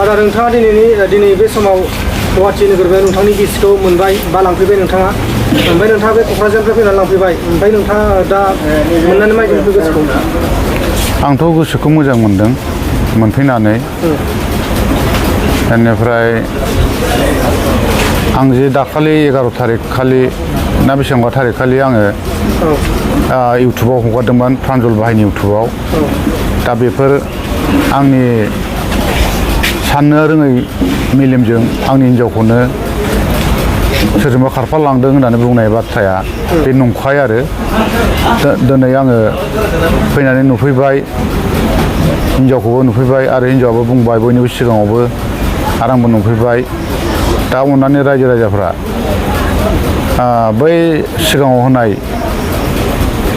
आदा नोंथाङा दिनै बे समाव गुवाहाटि नोगोरमायाव नोंथांनि बिसिखौ मोनबाय बा लांफैबाय नोंथाङा ओमफ्राय नोंथाङा बे क'क्राझारनिफ्राय फैनानै लांफैबाय ओमफ्राय नोंथाङा दा मोननानै माबायदि मोनखो गोसोखौ? आंथ' गोसोखौ मोजां मोनदों मोनफैनानै। बेनिफ्राय आं जे दाखालि 11 थारिख खालि ना बेसेबांबा थारिख खालि आङो इउटुबाव हगारदोंमोन प्रान्जल बाहायनि इउटुबाव। दा बेफोर आंनि साननो रोङै मेलेमजों आंनि हिन्जावखौनो सोरजोंबा खारफालांदों होननानै बुंनाय बाथ्राया बे नंखाय आरो दिनै आङो फैनानै नुफैबाय, हिन्जावखौबो नुफैबाय आरो हिन्जावाबो बुंबाय बयनिबो सिगाङावबो आरो आंबो नुफैबाय। दा अननानै रायजो राजाफ्रा बै सिगाङाव होनाय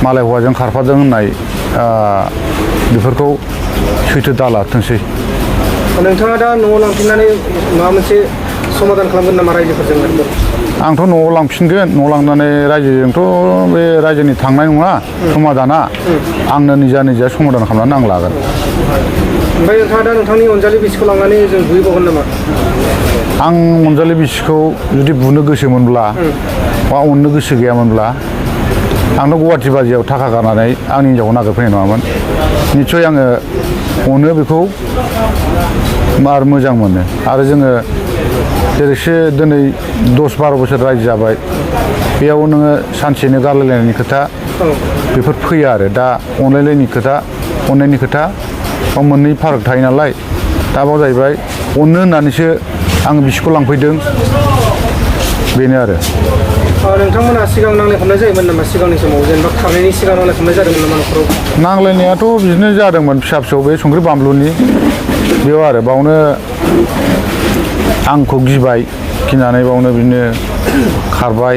मालाय हौवाजों खारफादों होननाय बेफोरखौ सैथो दालाथोंसै। नोंथाङा दा न'आव लांफिननानै माबा मोनसे समाधान खालामगोन नामा रायजोफोरजों? आंथ' न'आव लांफिनगोन। न'आव लांनानै रायजोजोंथ' बे रायजोनि थांनाय नङा समाधाना, आंनो निजा समाधान खालामनानै आं लागोन। ओमफ्राय नोंथाङा दा नोंथांनि अनजालि बिसिखौ लांनानै जों बुहैबावगोन नामा? आं अनजालि बिसिखौ जुदि बुनो गोसोमोनब्ला बा अननो गोसो गैयामोनब्ला आंथ' गुवाहाटि बादियाव थाखा गारनानै आंनि हिन्जावखौ नागिरफैनाय नङामोन। निस्सय आङो अनो, बेखौ मार मोजां मोनो। आरो जोङो जेरैसो दिनै 10-12 बोसोर रायजो जाबाय, बेयाव नोङो सानसेनो गारलायलायनायनि खोथा बेफोर फैया आरो। दा अनलायनायनि खोथा बा मोननै फाराग थायो नालाय। दा बाव जाहैबाय अननो होननानैसो आं बिसिखौ लांफैदों, बेनो आरो। नोंथांमोना सिगां नांलाय खमलाय जायोमोन नामा सिगांनि समाव? जेनेबा खारनायनि सिगां नांलाय खमलाय जादोंमोन नामा न'खराव? नांलायनायाथ' बिदिनो जादोंमोन, फिसा फिसौ बे संख्रि बानलुनि बेयाव आरो। बावनो आंखौ गिनानै बावनो बिदिनो खारबाय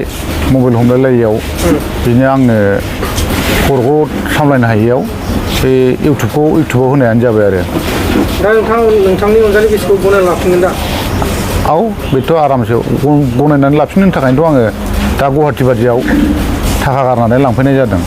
मबाइल हमलायलायियाव, बिदिनो आंनो खर'खौ सामलायनो हायियाव बे इउटुबाव होनायानो जाबाय आरो। दा नोंथांनि अनजालि बिसिखौ गनायना लाफिनगोन दा? औ, बेथ' आरामसे गनायनानै लाफिननो थाखायनोथ' आङो दा गुवाहाटि बादियाव थाखा गारनानै लांफैनाय जादों।